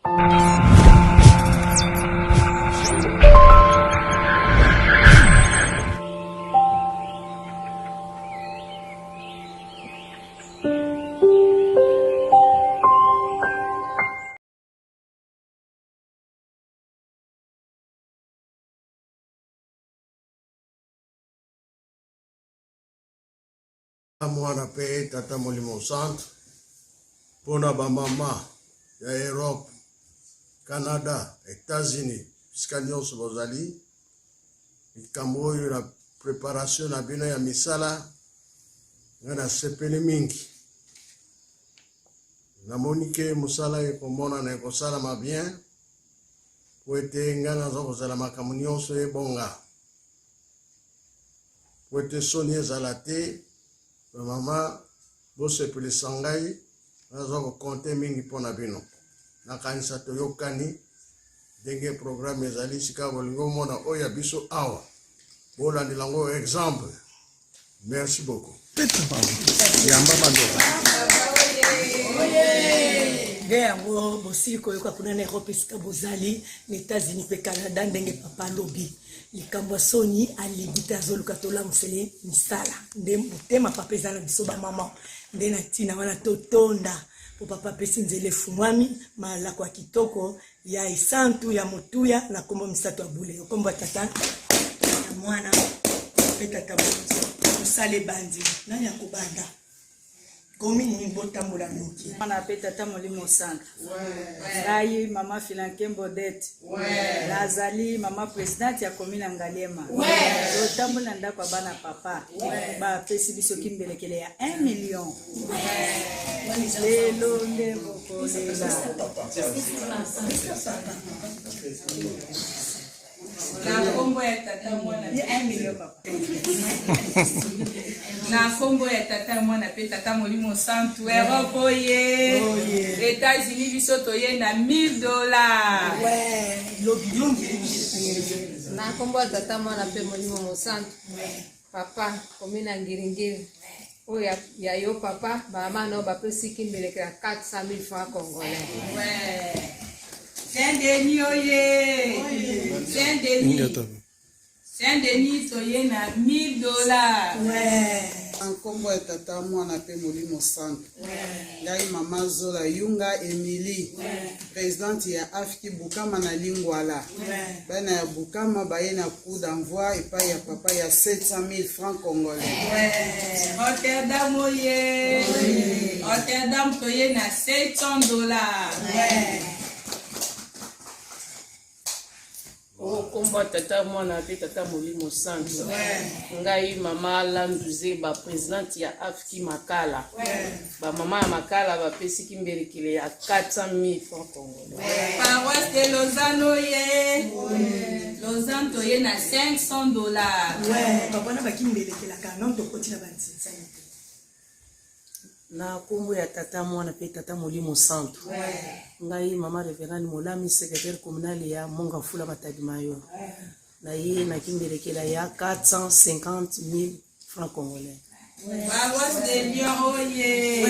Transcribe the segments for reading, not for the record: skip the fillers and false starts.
Mwana mpe Tata Molimo Santu mpo na bamama ya Europe, Canada, Etats-Unis, bisika nyonso bozali, likambo oyo na preparation na bino ya misala, ngai nasepeli mingi. Namoni ke mosala ekomonana ekosalama bien mpo ete ngai naza kozala makambo nyonso ebonga. Po ete soni ezala te, ba mama bosepelisa ngai, naza ko compter mingi mpo na bino. Nakanisa toyokani ndenge programme ezali sika bolingi omona oyo ya biso awa bolandela yango exemple. Merci beaucoup. Yamba maloba. Nde yango bosili koyoka kuna na Europe esika bozali na Etats-Unis mpe Canada ndenge papa alobi. Likambo ya soni alibi te azoluka tolamusela ye misala nde motema papa eza na biso bamama nde na ntina wana totonda mpo papa apesi nzela efungwami malako ya kitoko ya esantu ya motuya na nkombo misato ya bule nkombo ya tata ya mwana mpe tata mosala ebandi nani akobanda Komi nini botambola noki. Mwana pe tata molimo santu. Ngai mama Filankembo Odette. Nazali mama presidente ya commune ya Ngaliema. Totamboli na ndako ya bana papa. Bapesi biso kimbelekele ya 1 million. Lelo nde bokolela. Na kombo ya tata mwana na kombo ya tata mwana mpe tata molimo santu Europe oye États-Unis biso toye na 1000 dollars na kombo ya tata mwana mpe molimo mosantu Papa komi na ngiringiri oyo ya, ya yo papa bamama no bapesi kimbeleke ya 400 000 francs congolais. Ouais. Saint Denis oye. Saint Denis. Saint Denis toye na 1000 dollars. Ouais. Nkombo ya tata mwana mpe molimo santu ngai mama zola yunga emilie Presidente ya AFKI Bukama na Lingwala. Bana ya Bukama baye na coup d'envoi epai ya papa ya 700 000 francs congolais. Ouais. Rotterdam oye. Rotterdam toye na 700 dollars. Ouais. O kombo ya tata mwana pe tata molimo santu ngai mama landu zeba presidente ya afki makala ba mama ya makala bapesi kimbelekele ya 400 000 francs congolais Paroisse de Lausanne oye. Lausanne toye na 500 dollars. Ouais, papa na bakimbelekelaka non tokoti na bantinsani te. Na kombo ya tata mwana pe tata molimo santu ngai mama reverende molami secretaire communale ya monga fula matadi mayo na ye na kimbelekela ya 450 000 francs congolais. Paroisse de Lyon oye.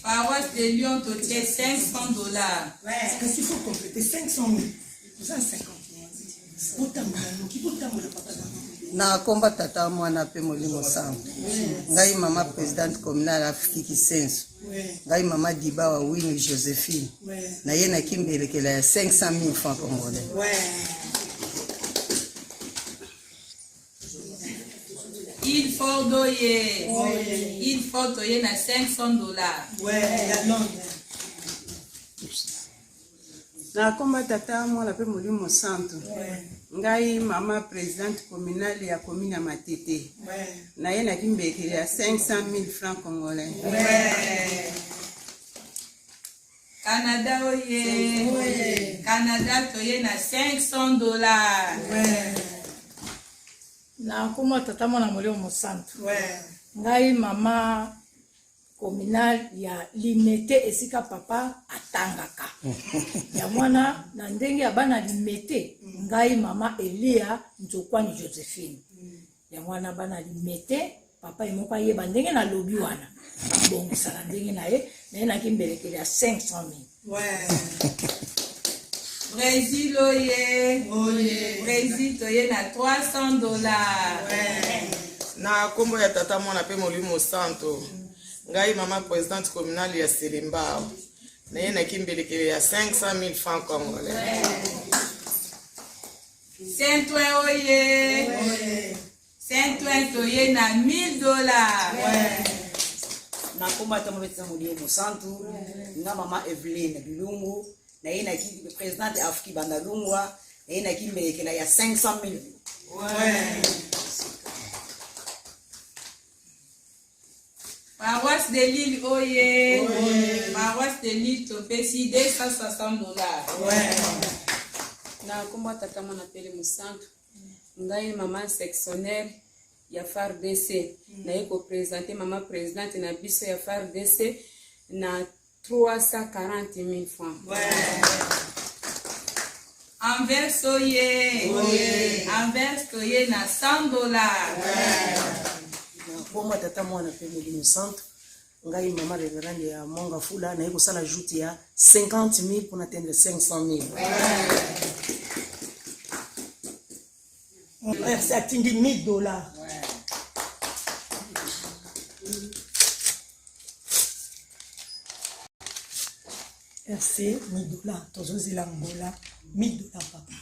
Paroisse de Lyon totie 500 dollars. Kasi il faut compléter 500 000. Oza na 50 botambola noki botambola papa na komba tata mwana mpe molimo sango ngai mama presidente communale afiki kisenso ngai mama dibawa wini josephine na ye na kimbelekela ya 500 000 francs congolais Il faut doye. Il faut toye na 500 dollars. Ouais, ya Londres. Na komba tata mwana mpe molimo santu ngai mama presidente communale ya commune ya matete naye na kimbekeli ya 500 000 francs congolais Canada oye Canada toye na 500 dollars Na nkombo tata mwana molimo mosantu ngai mama communal ya limete esika papa atangaka yango wana na ndenge ya bana limete ngai mama elia nzokwani josephine yango wana bana limete. Papa ye moko ayeba ndenge nalobi wana, abongisaka ndenge na ye. Naye naki mbelekele ya 500 000. Brésil oye. Oye. Brésil toye na 300 dollars. Na nkombo ya Tata, Mwana mpe Molimo Santo, ngai mama présidente communale ya Selembao, naye naki mbelekele ya 500 000 francs congolais. Saint-Ouen oye. Saint-Ouen toye na 1000 dollars. Na nkombo ya ntango betisa Molimo Mosantu, nga mama Eveline Bilungu, naye naki présidente Afki Bandalungwa, naye naki mbelekela ya 500 000. Paroisse de Lille oye. Paroisse de Lille topesi 260 dollars. Na nkombo ya Tata, Mwana pele Mosantu, ngai mama sectionnaire ya FARDC, naye koprésenter mama présidente na biso ya FARDC na 340 000 francs. Anvers oye. Anvers toye na 100 dollars. Na nkombo ya Tata, Mwana mpe Molimo Santo, ngai mama révérende ya Monga Fula, naye kosala joute ya 50 000 mpona atteindre 500 000. Merci, atindi 1000 dollars. RC 1000 dollars, tozozela Ngola 1000 dollars, papa.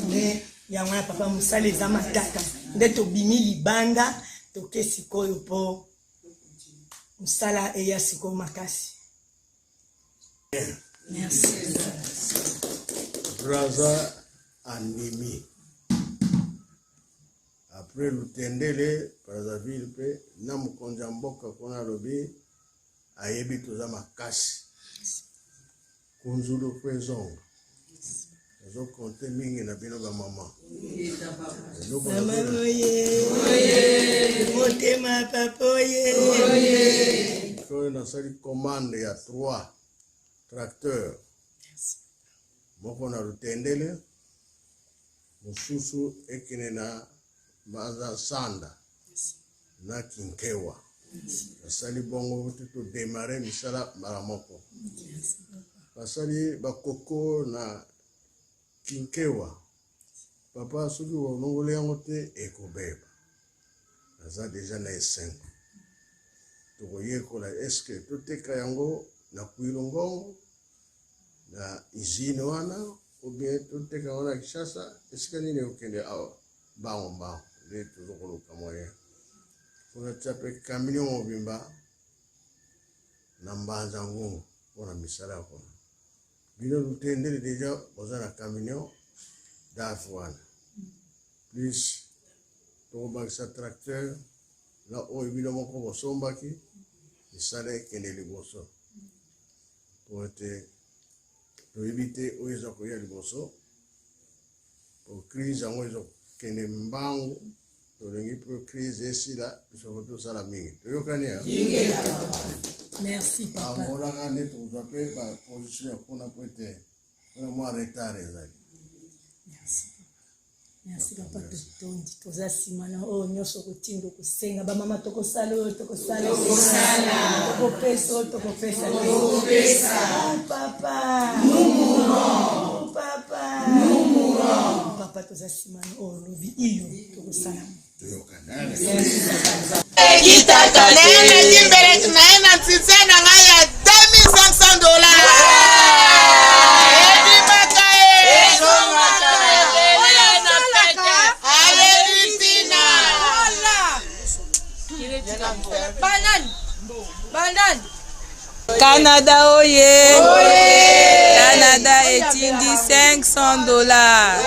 Nde yango ya papa, mosala eza matata, nde tobimi libanda, toke sikoyo mpo mosala eya sikoyo makasi. Merci. Braza andimi après Lutendele, Brazzaville mpe na mokonzi ya mboka kuna alobi ayebi toza makasi. Kunzulu mpe ezonga, ezocompter mingi na bino bamama. Eloko Mama oye, motema papa oye. Oyo nasali commande ya 3 tracteur, moko na Lutendele, mosusu ekende na Mbanza Sanda na Kinkewa. Basali bongo te, todémarrer misala mbala moko. Basali bakoko na Kinkewa, papa, soki olongoli yango te ekobeba. Naza déjà na esengo. Tokoyekola eske toteka yango na Kwilu-Ngongo na usine wana ou bien toteka yango na Kinshasa, esika nini ekokende awa mbango mbango. Nde tozokoluka moyen mpona tia mpe camion mobimba na Mbanza Ngungu mpona misala ya kuna. Bino Lutendele déjà boza na camion DAF wana, plus tokobakisa tracteur na oyo bino moko bosombaki. Misala ekende liboso po ete toyebi te oyo eza koya liboso, po crise yango ezokende mbangu. Tolingi mpo crise esila, biso po tosala mingi. Toyokani ya? Merci, papa. Angolaka nde tokozwa mpe baposition ya kuna po ete kuna mwa retard ezali. Merci, merci papa. Totondi, toza nsima na oyo nyonso kotinda kosenga bamama. Tokosala oyo tokosala, tokopesa oyo tokopesa. Papa, papa, papa, toza nsima na oyo olobi, iyo tokosala. Naye na ye na ntite na ngai ya 2500 dollars, ebimaka ye, ayebi ntina. Banani? Banani? Canada oye! Canada etindi 500 dollars.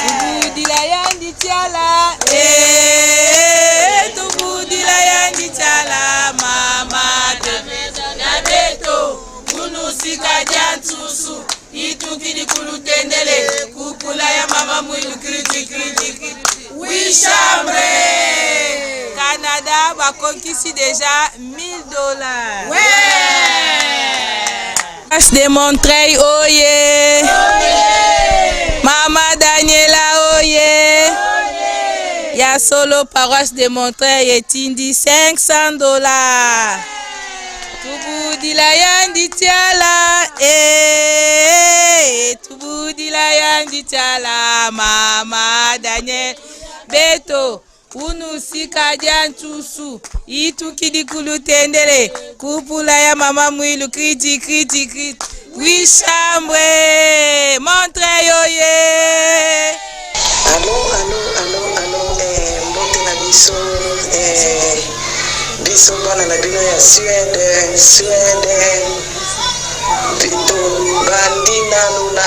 Tubudila yandi tiala, eh, tubudila yandi tiala, mama na beto kunusika dia nsusu itukili kulutendele kukula ya mama mwilu kriti kriti wishambre. Canada bakokisi déjà 1000 dollars. Ouais! De Montreuil oye! Mama Daniela oye! Ya solo paroisse de Montreuil etindi 500 dollars. Tubudila yandi tiala eh, tubudila yandi tiala mama Daniel Beto unusika dia ntusu itukidi kulutendele kupula ya mama mwilu kriti kriti kriti wishambwe Montreuil oye Alo, alo, alo, alo, eh, mbote na biso eh, biso bana na bino ya Suède, Suède tobandi nanu na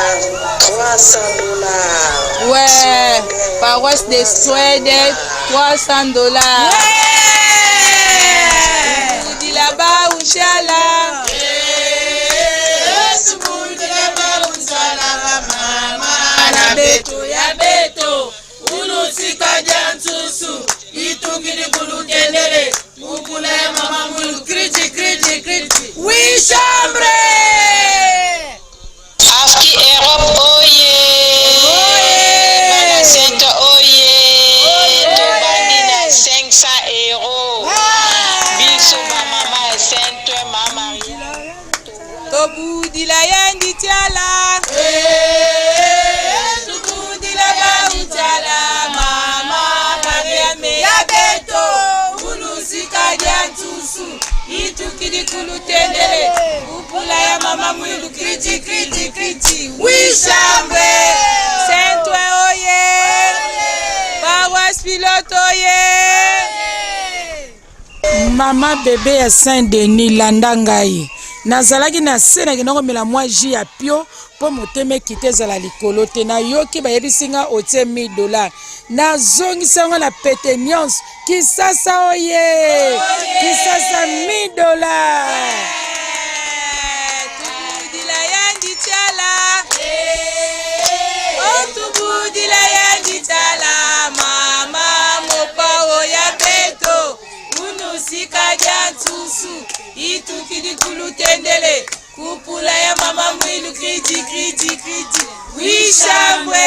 300 dollars. Ouais, paroisse de Suède, 300 dollars. Ouais! Dilaba Unshala. Na beto ya beto, unusika dia nsusu, itukili kulutendele, ukula ya mama mulu, kriti kriti kriti. Oui, chambre! Afki Europe oye! Bana Saint oye! Tobandi na 500 euros. Biso ba mama ya Saint mama Tobudila yendi tiala. Tobudila bautiala mama Mariame ya beto ulusika dia ntusu itukidi kulutendele upula ya mama mwilu kriti kriti kriti wishambwe Saint-Ouen oye paroisse pilote oye Mama bebe ya Saint Denis landa ngai. Nazalaki na se nakenda komela mwa jus ya pio mpo motema ekita ezala likolo te. Nayoki bayebisi nga otie 1000 dollars. Nazongisi yango na pete nyonso. Kisasa oye! Kisasa 1000 dollars. Tubudila yandi tiala. Oh, tubudila yandi tiala. Mama mopao ya beto. Unusika dia nsusu. Itukidi kulutendele. Kupula ya mama mwilu kriti kriti kriti. Wishambwe.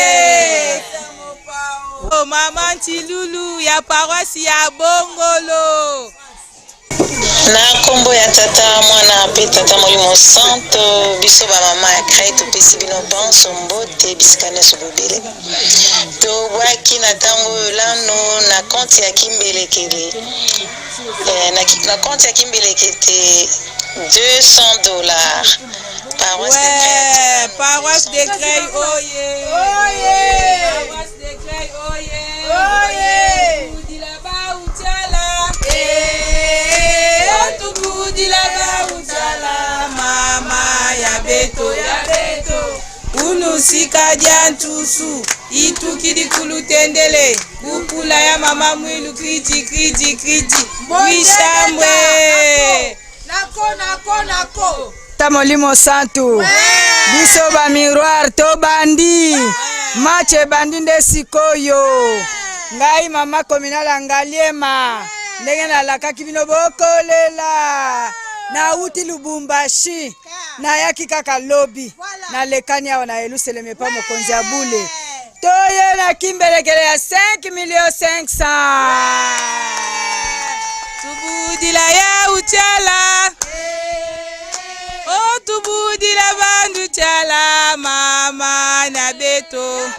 Oh, mama Ntilulu ya paroisse ya Bongolo. Na nkombo ya Tata, Mwana mpe Tata Molimo Santo, biso bamama ya CREI topesi bino banso mbote bisika nyonso bobelemi. Tobwaki na ntango oyo lano na konti ya Kimbelekele eh, na, na konti ya Kimbelekete 200 dollars. Paroisse de Ouais, paroisse de Creil, oye. Oye. Paroisse de Creil, oye. Oye. Tubudila ba utiala. Eh, oh, tubudila ba utiala. Mama ya beto ya beto. Unusika dia ntusu. Itukidi kulutendele. Kupula ya mama mwilu kriti kriti kriti. Wishambwe. Nako nako nako. Ta Molimo Santu, biso ba miroir tobandi match ebandi nde sikoyo. Ngai mama communale ya Ngaliema, ndenge nalakaki bino bokolela, nauti Lubumbashi, nayaki kaka lobi, nalekani awa na Yelusalemi epa mokonzi ya bule, toye na kimbelekele ya 5 millions 500. Tubudila ya utiala. Oh, tubudila bandu tiala mama na beto.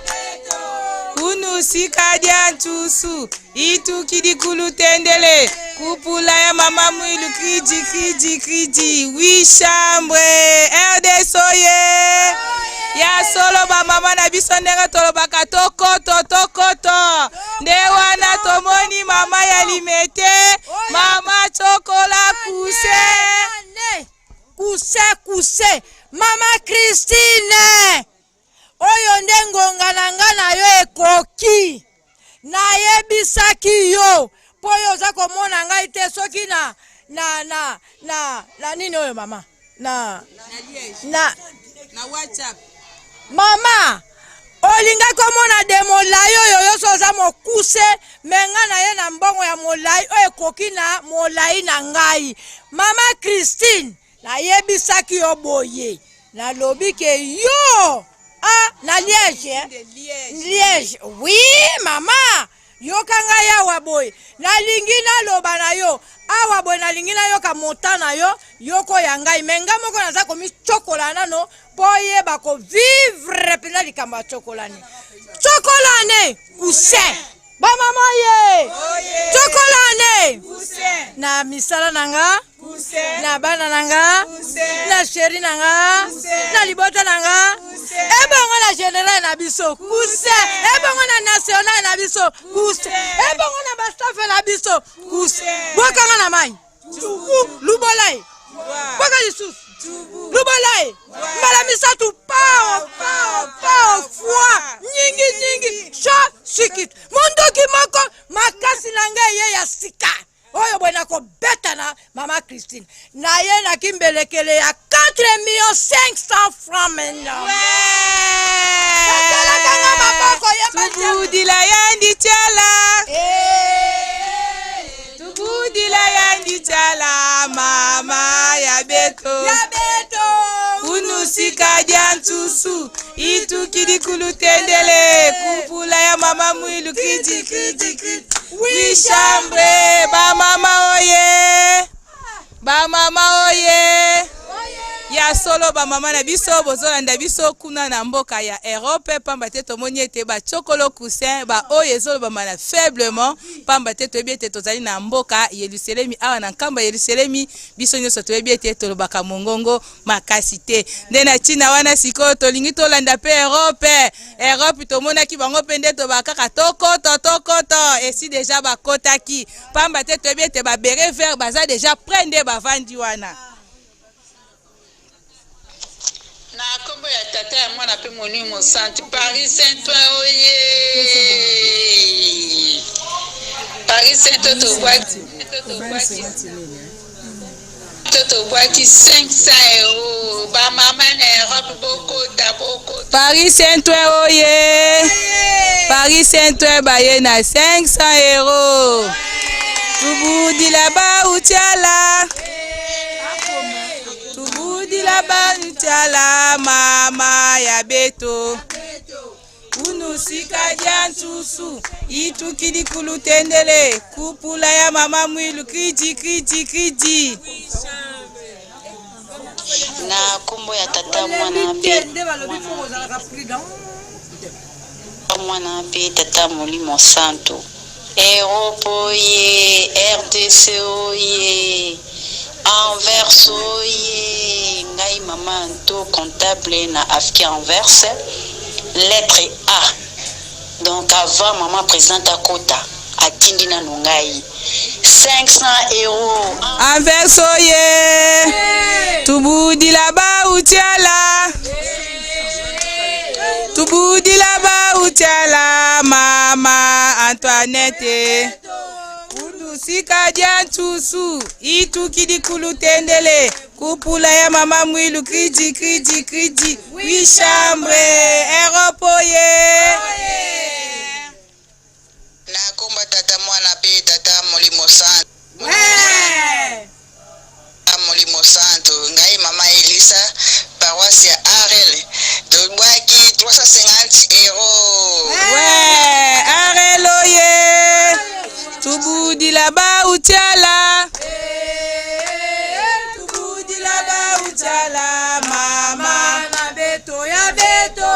Unusika dia ntusu itukidi kulutendele kupula ya mama mwilu kriji kriji kriji wishambwe RDC oye ya solo bamama na biso ndenge tolobaka tokoto tokoto nde wana tomoni mama ya limete mama chokola kuse Kuse kuse mama Christine, oyo nde ngonga na nga na yo ekoki. Nayebisaki yo mpo oyo oza komona ngai te soki na na na na na nini oyo mama na na na WhatsApp mama olingaki komona de molai oyo yoso oza mokuse me ngai na ye na mbongo ya molai oyo ekoki na molai na ngai. Mama Christine, nayebisaki yo boye, nalobi ke yo ah, na Liège eh? Liège oui mama. Yoka ngai awa boye, nalingi naloba na yo awa boye, nalingi nayoka montant na yo yoko ya ngai, me ngai moko naza komicokola nano mpo oyeba kovivre mpenza likambo ya cokolane. Cokolane coussin bamama ye cokolane na misala na nga na bana na nga na sheri na nga na libota na nga ebongo na general na biso kuse ebongo na national na biso kuse ebongo na bastafe na biso kuse bwakanga na mai lubola ye bwaka lisusu lubola ye mbala misato pao pao pao fua nyingi nyingi sho sikit mondoki moko makasi na ngai ye ya sika oyo boye nakobeta na mama Christine naye na kimbelekele ya 4 millions 500 francs maintenant etelakanga maboko tubudila yandi tiala tubudila yandi tiala mama ya beto ya beto unusika dia nsusu itukidi kulutendele kupula ya mama mwilu kidi kidi kidi wishambre bamama oye bamama oye ya solo bamama na biso bozolanda biso kuna na mboka ya Europe pamba te tomoni ete bacokolo coussin baoyo ezolobama na faiblement pamba te toyebi ete tozali na mboka Yelusalemi awa na nkamba Yelusalemi biso nyonso toyebi ete tolobaka mongongo makasi te nde na ntina wana sikoyo tolingi tolanda mpe Europe Europe tomonaki bango mpe nde toba kaka tokoto tokoto esi deja bakotaki pamba te toyebi ete ba beret vert baza deja près nde bavandi wana. Na kombo ya Tata ya Mwana pe Molimo Mosantu Paris Saint Ouen oye Paris Saint Ouen tobwaki to tobwaki 500 euros ba mama na Europe bokota bokota Paris Saint Ouen oye Paris Saint Ouen baye na 500 euros tubudila ba utiala tubudila ba utiala mama ya beto unusika dia nsusu itukidi kulutendele kupula ya mama mwilu kridi kridi kridi na kombo ya tata mwana pe mwana pe tata molimo santu Europe oye rdc oye Anvers oye ngai mama Anto comptable na afki Anvers lettre A donc avant maman presidente akota atindi nanu ngai 500 euros. Anvers oye tubudila ba utiala tubudila ba utiala mama Antoinette udusika dia nsusu itukidi kulutendele kupula ya mama mwilu kridi kridi kridi wi chambre Europe oye Na kombo tata mwana pe tata molimo santu molimo santu ngai mama Elisa paroisse ya Arel tobwaki 350 euros Ouais, Arel oye tubudila ba utiala tubudila ba utiala mama beto ya beto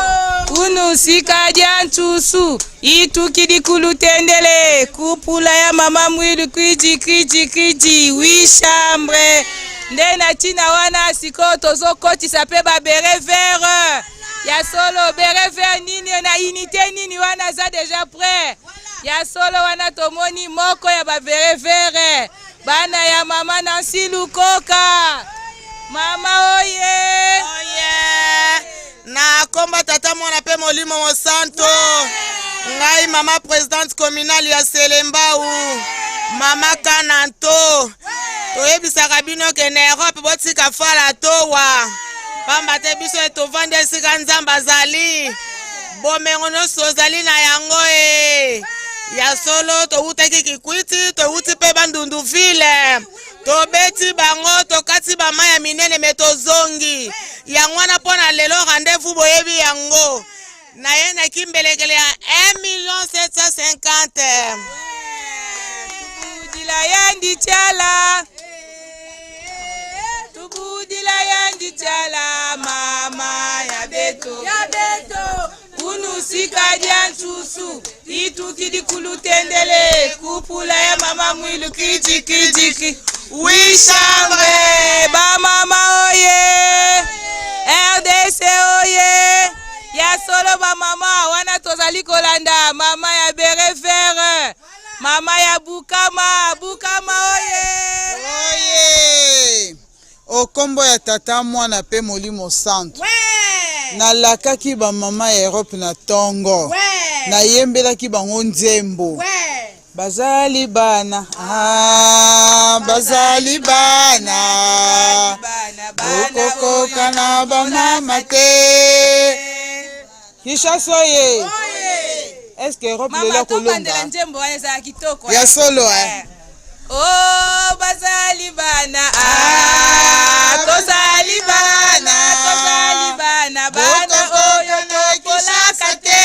unusika dia nsusu itukidi kulutendele kupula ya mama mwilu kridi kridi kridi wi chambre nde na ntina wana sikoyo tozokotisa mpe babere vert ya solo bere vert nini na unité nini wana aza deja près ya solo wana tomoni moko ya babere vert bana ya mama Nancy Lukoka mama oye oye na komba tata mwana pe molimo mosanto ngai mama presidente communale ya Selembao mama Kananto toyebisaka bino ke na Europe botika fala towa pamba te biso tovandi esika Nzambe azali bomengo nyonso ozali na yango e ya solo towutaki Kikwiti towuti mpe Bandundu ville tobeti bango tokati bama ya minene me tozongi yango wana mpo na lelo rendez-vous boyebi yango. Naye na kimbelekele ya 1 million 750. Tubudila yandi chala. Tubudila yandi chala mama ya beto. Ya beto. Unusika dia nsusu itukidi kulutendele kupula ya mama mwilu kiji kiji wishambre ba mama oye RDC oye ya solo ba mama wana tozali kolanda mama ya bere vert mama ya Bukama Bukama oye Oye! O kombo ya Tata, Mwana pe Molimo Santu. Nalakaki ba mama ya Europe na tongo. Nayembelaki bango nzembo. Bazali bana, ah, bazali bana. Bokokoka na ba mama te. Kinshasa oye! Est-ce que Europe lelo mama akolonga? tobandela nzembo wana ezala kitoko Ya solo, eh. Oh, bazali bana, ah, tozali bana, tozali bana, bana oyo tokolaka te.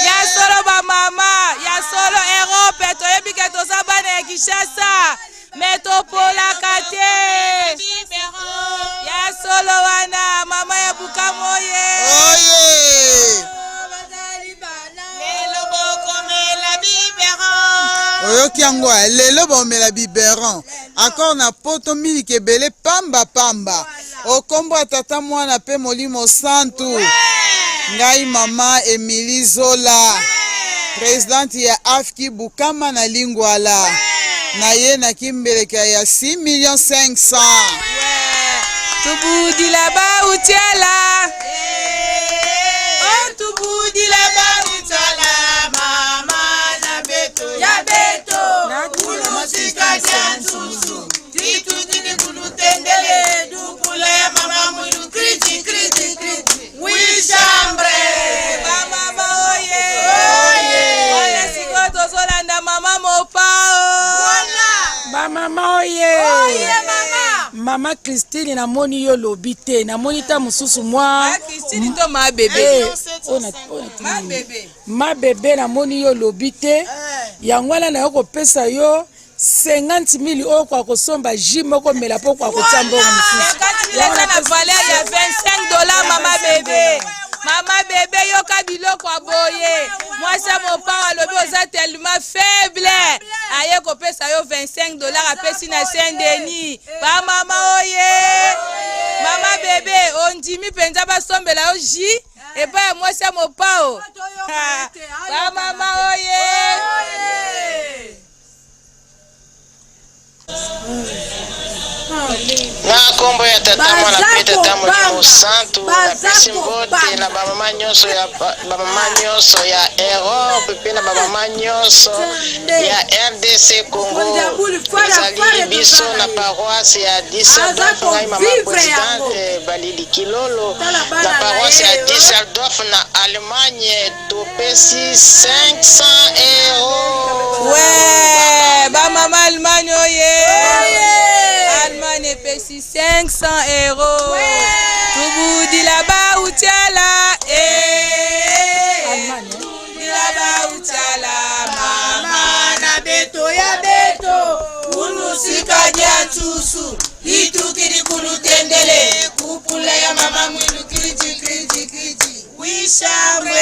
Ya solo ba mama, ya solo Europe, toyebi ke toza bana ya Kinshasa, me topolaka te. Ya solo wana, mama ya Bukamoye. Oye! Lelo bokomela biberon. Oyoki yango eh? Lelo baomela biberon accord na poto miliki ebele pamba pamba. Okombo ya Tata, Mwana pe Molimo Santu. Ngai mama Emilie Zola, presidente ya AFKI Bukama na Lingwala, na ye na kimbeleka ya 6 millions 500. Tubudila bautiala. Oh, tubudila bautiala, mama na beto. Ya beto. Ulusika dia nsusu. Titutini kulutendele. Dupula ya mama mwilu. Kriti, kriti, kriti. Wishambre. Ba mama oye. Oye. Wana sikoyo tozolanda mama Mopao. Bamama oye! Oye, mama. Mama Christine, namoni yo lobi te, namoni ta mosusu mwa Christine to ma bebe. Eh, oyo na- oyo na- Ma bebe. Ma bebe, namoni yo lobi te, yango wana nayo kopesa yo 50 000 oyo kwa kosomba jus moko mela mpo kwa kotia mbongo mosusu. Kati eza na valeur ya 25 $ mama bebe. Mama bebe yoka biloko ya boye. Mwasi ya mopao alobi oza tellement faible. Aye kopesa yo 25 $ apesi na Saint Denis. Ba mama oye. Mama bebe ondimi mpenza basombela yo jus epai ya mwasi ya mopao. Ha, Ba mama oye. Na nkombo ya Tata, Mwana mpe Tata Molimo Santu, napesi mbote na bamama nyonso ya bamama nyonso ya Europe mpe na bamama nyonso ya RDC Congo. Ezali biso na paroisse ya Düsseldorf, ngai mama présidente Balili Kilolo na paroisse ya Düsseldorf na Allemagne, topesi 500 euros. Ouais, ba mama Allemagne oye. Allemagne epesi 500 euros. Tubudila ba utiala eh. Tubudila ba utiala mama na beto ya beto. Unusika dia nsusu itukidi kulutendele kupula ya mama mwilu kriji kriji kriji wishamwe.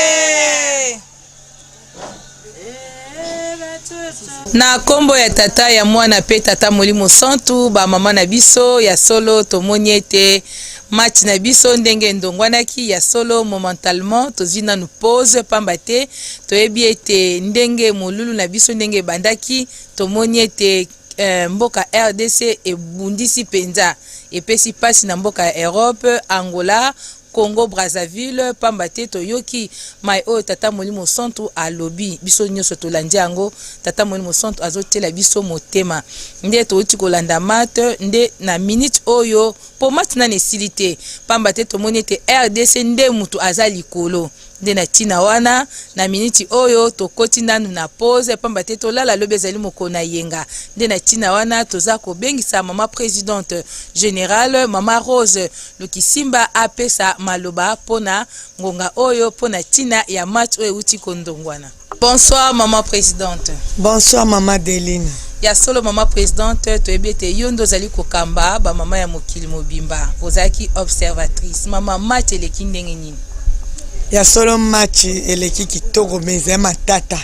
Na nkombo ya Tata, ya Mwana mpe Tata Molimo Santu, bamama na biso, ya solo tomoni ete match na biso ndenge endongwanaki, ya solo momentalement tozwi nanu pause, pamba te toyebi ete ndenge molulu na biso ndenge ebandaki, tomoni ete mboka RDC ebundisi mpenza, epesi mpasi na mboka ya Europe, Angola, Congo Brazzaville, pamba te toyoki mai oyo Tata Molimo Santu alobi, biso nyonso tolandi yango. Tata Molimo Santu azotiela biso motema nde touti kolanda mate nde na minute oyo, mpo mate nani esili te, pamba te tomoni ete RDC nde mutu aza likolo. Nde na ntina wana, na miniti oyo, tokoti nanu na pause, pamba te tolala lobi ezali mokolo na yenga. Nde na ntina wana, toza kobengisa mama presidente generale, mama Rose Lukisimba apesa maloba mpo na ngonga oyo, mpo na ntina ya match oyo ewuti kondongwana. Bonsoir maman presidente. Bonsoir maman Adeline. Ya solo maman presidente, toyebi ete yo nde ozali kokamba ba mama ya mokili mobimba. Ozalaki observatrice. Mama, match eleki ndenge nini? Ya solo match eleki kitoko mais ezali matata.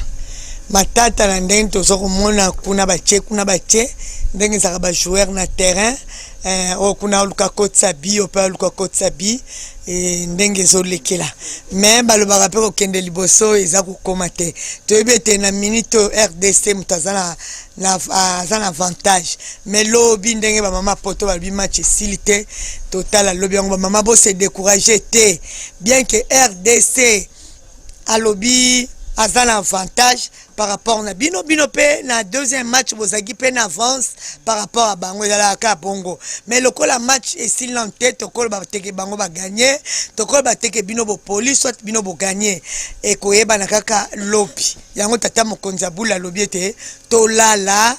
Matata na ndenge toza komona kuna batie kuna batie ndenge ezalaka ba joueurs na terrain eh, oyo kuna aluka akotisa bi oyo mpe aluka akotisa bi eh, ndenge ezolekela me balobaka mpe kokende liboso eza kokoma te toyebi ete na minute oyo rdc moto aza na, na, aza na avantage me lobi ndenge bamama poto balobi match esili te totala lobi yango bamama bose décourage te bien que rdc alobi aza na avantage par rapport na bino bino mpe na deuxième match bozalaki mpe na avance par rapport à bango ezalaka kaka bongo mais lokola match esili nanu te tokoloba teke bango baganye tokoloba teke bino bopoli soit bino boganye ekoyebana kaka lobi yango tata mokonzi ya bula alobi ete tolala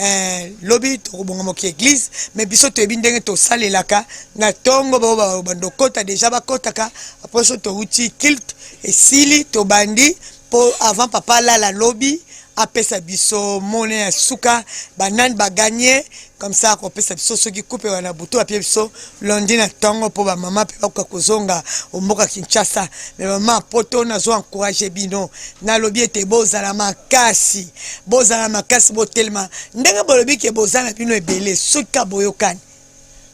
Eh, lobi tokobonga moki eglise mais biso toyebi ndenge tosalelaka na ntongo bao bando okota deja bakotaka apres so touti culte esili tobandi mpo avant papa alala lobi apesa biso mone ya suka banani baganye comme ça akopesa biso soki coupe wana butu apie biso lundi na ntongo mpo bamama mpe bakoka kozonga omboka kinshasa me mama poto nazo encourage bino nalobi ete bozala makasi bozala makasi botelema ndenge bolobi ke boza na bino ebele soki ka boyokani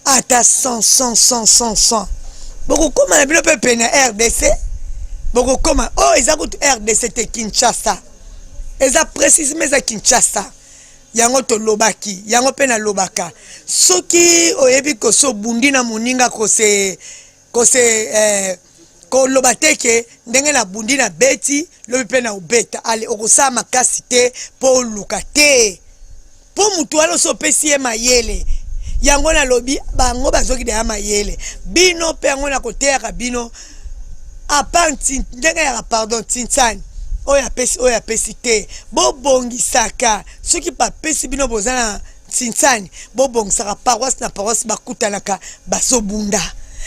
ata 100 100 100 100 100 bokokoma na bino mpe pene ya rdc bokokoma oyo oh, eza kutu rdc te kinshasa eza précisement eza kinshasa yango tolobaki yango mpe nalobaka soki oyebi kosi obundi na moninga kose kose eh, koloba te ke ndenge nabundi na beti lobi mpe na obeta ale okosala makasi te mpo oluka te mpo motu wana osi opesi ye mayele yango nalobi bango bazoki deya mayele bino mpe yango nakoteyaka bino apart ndenge yaka pardon tinsani oyo apesi oyo apesi te bobongisaka soki bapesi bino boza na nsinsani bobongisaka paroisse na paroisse bakutanaka bazobunda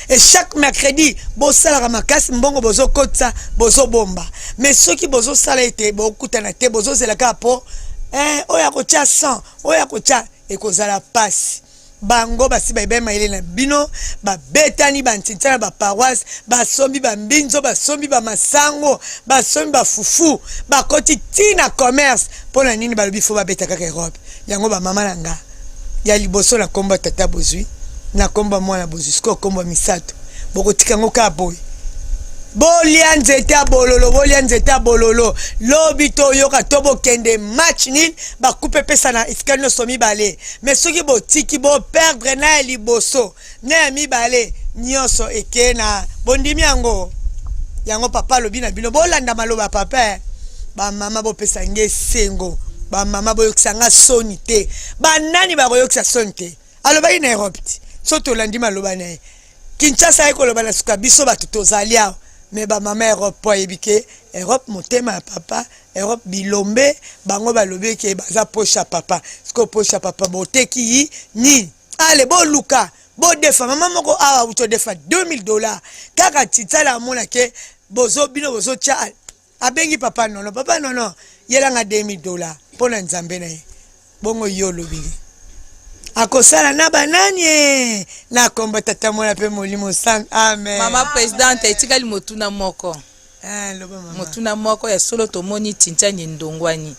et chaque mercredi bosalaka makasi mbongo bozokotisa bozobomba mais soki bozosala ete bokutana te bozozela kaka mpo eh, oyo akotya 100 oyo akotya ekozala mpasi bango basi bayebai mayele na bino babetani bantinta na baparoise basombi bambinzo basombi bamasango basombi bafufu bakoti ti na commerce mpo na nini balobi fo babeta kaka europe yango bamama na nga ya liboso na nkombo ya tata bozwi na nkombo ya mwana bozwi sikoyo nkombo ya misato bokotika yango kaka boye bolia nzete ya bololo bolia nzete ya bololo lobi toyoka to bokende match nil bakupe epesa na esika nyonso mibale me soki botiki boperdre na ya liboso na ya mibale nyonso eke na bondimi yango yango papa alobi na bino bolanda maloba papa eh. bamama bopesa nge esengo bamama boyokisa nga soni te banani bakoyokisa soni te alobaki na europe ti so tolandi maloba na ye kinshasa aye koloba na suka biso bato tozali awa me bamama europe mpo ayebi ke europe motema ya papa europe bilombe bango balobi ke baza poche ya papa sikoyo poche ya papa boteki yi nini ale boluka bodefa mama moko awa auti odefa 2000 dollars kaka titala amona ke bozo bino bozotya abengi papa nono papa nono yelanga 2000 dollars mpo na nzambe na ye bongo yo olobili akosala na banani e na kombo tata mwana mpe molimo santu amen mama presidente etikali motuna moko eh, loba mama. motuna moko ya solo tomoni tintani endongwani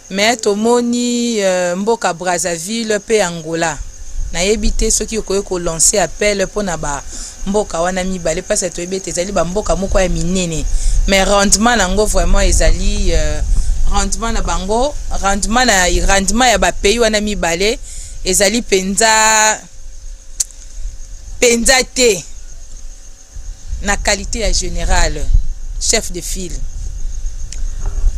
Mais tomoni mboka Brazzaville pe Angola nayebi te soki okoki ko lancer appel pona ba mboka wana mibale parce toyebi ete ezali ba mboka moko ya minene mais rendement na yango vraiment ezali rendement na bango rendement na rendement ya ba pays wana mibale ezali penza penza te na qualite ya general chef de file.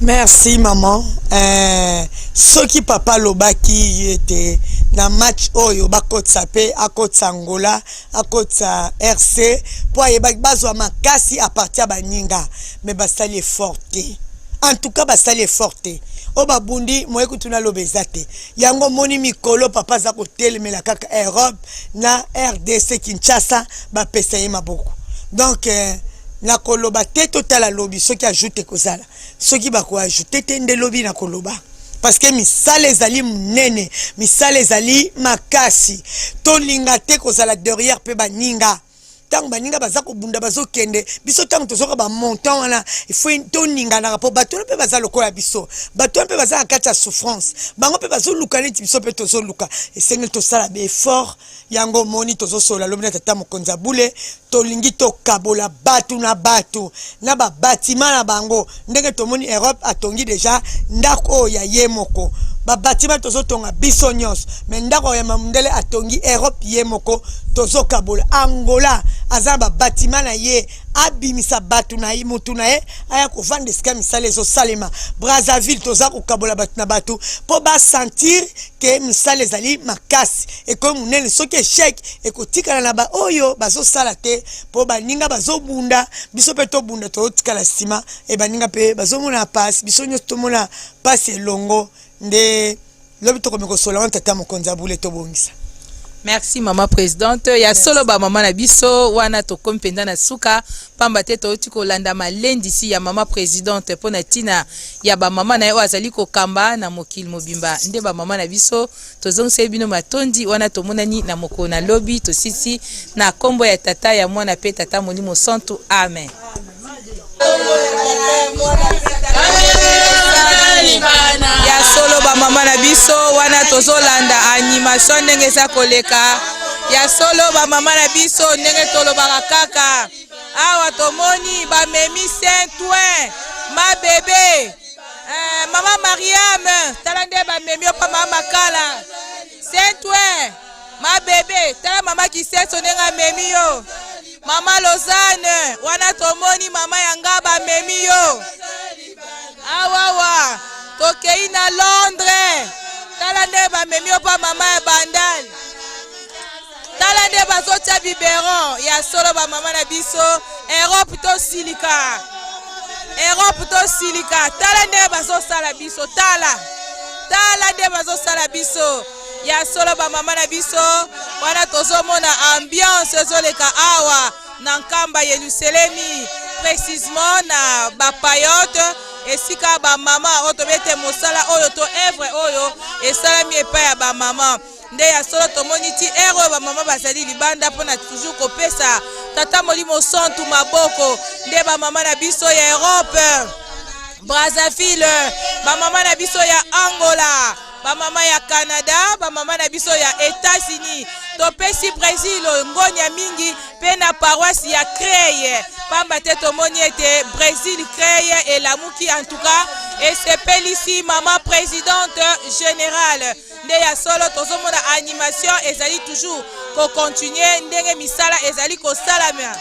Merci maman. Eh, soki papa alobaki ete na match oyo bakotisa mpe akotisa Angola akotisa RC mpo ayebaki bazwa makasi à partir ya baninga mais basali effort te. En tout cas basali effort te. Oyo babundi moye kutu naloba eza te. Yango omoni mikolo papa aza kotelemela kaka Europe na RDC Kinshasa bapesa ye maboko. Donc eh, nakoloba te totala lobi soki ajoute ekozala soki bako ajoute te nde lobi nakoloba parce que misala ezali monene misala ezali makasi tolinga te kozala derrière mpe baninga ntango baninga baza kobunda bazokende biso ntango tozoka bamontant wana ifo toninganaka mpo bato wana mpe baza lokola biso bato wana mpe baza na kati ya souffrance bango mpe bazoluka neti biso mpe tozoluka esengeli tosala baeffort Yango omoni tozosolola lobi na tata mokonzi ya bule, tolingi tokabola batu na batu na ba batiment na bango ndenge tomoni Europe atongi dejà ndako oyo ya ye moko ba batiment tozotonga biso nyonso mais ndako ya mundele atongi Europe ye moko tozokabola Angola aza na ba batiment na ye abimisa bato na ye motu na ye aya kovanda esika misala ezosalema Brazzaville toza kokabola bato na bato mpo basentir ke misala ezali makasi ekomi monene soki echec ekotikala na baoyo bazosala te mpo baninga bazobunda biso mpe tobunda tozotikala nsima e baninga mpe bazomona mpasi biso nyonso tomona mpasi elongo nde lobi tokomi kosola wana tata mokonzi ya bule tobongisa. Merci maman presidente. Ya solo ba mama na biso wana tokomi mpenza na suka pamba te touti kolanda malendisi ya mama presidente mpo na ntina ya ba mama na ye oyo azali kokamba na mokili mobimba. Nde ba mama na biso tozongiseli bino matondi wana tomonani na mokolo na lobi tosisi na kombo ya tata ya mwana mpe tata molimo santu amen. Ya solo ba mama na biso wana tozolanda animation ndenge eza koleka ya solo ba mama na biso ndenge tolobaka kaka awa tomoni bamemi saint oint ma bebe eh, mama mariam tala nde bamemi yo mpa mama makala saint oint ma bebe tala mama kisenso ndenge amemi yo Mama Lausanne, wana tomoni mama ya nga bamemi yo awawa tokei na Londres, tala nde bamemi yo mpa mama ya Bandal, tala nde bazotia biberon ya solo ba mama na biso Europe tosilika, Europe tosilika, tala nde bazosala biso, tala tala nde bazosala biso. Ya solo ba mama na biso wana tozomona ambiance ezoleka awa na Nkamba Yeluselemi precisement na ba payote esika ba mama oyo tobete mosala oyo to evre oyo esalami epai ya ba mama nde ya solo tomoni ti ere oyo ba mama bazali libanda mpona toujours kopesa tata molimo santu maboko nde ba mama na biso ya Europe Brazzaville ba mama na biso ya Angola ba mama ya Canada, ba mama na biso ya Etats-Unis. Topesi Brésil ngonya mingi pe na paroisse ya Creil, pamba te tomoni ete Brésil Creil elamuki en tout cas esepelisi mama présidente générale. Nde ya solo tozomona animation ezali toujours ko continuer ndenge misala ezali kosalama.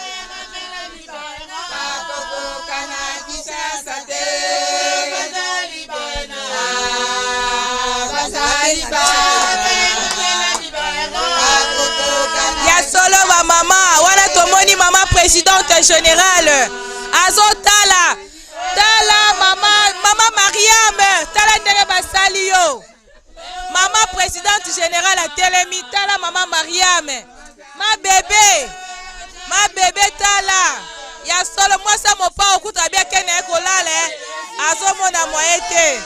Ya solo ba mama wana tomoni mama presidente generale azotala tala mama mama Mariam tala ndenge basali yo Mama presidente generale atelemi tala mama Mariame ma bebe ma bebe tala ya solo mwasi ya mopao kutu abi akende ye kolala eh. Azomona moye te.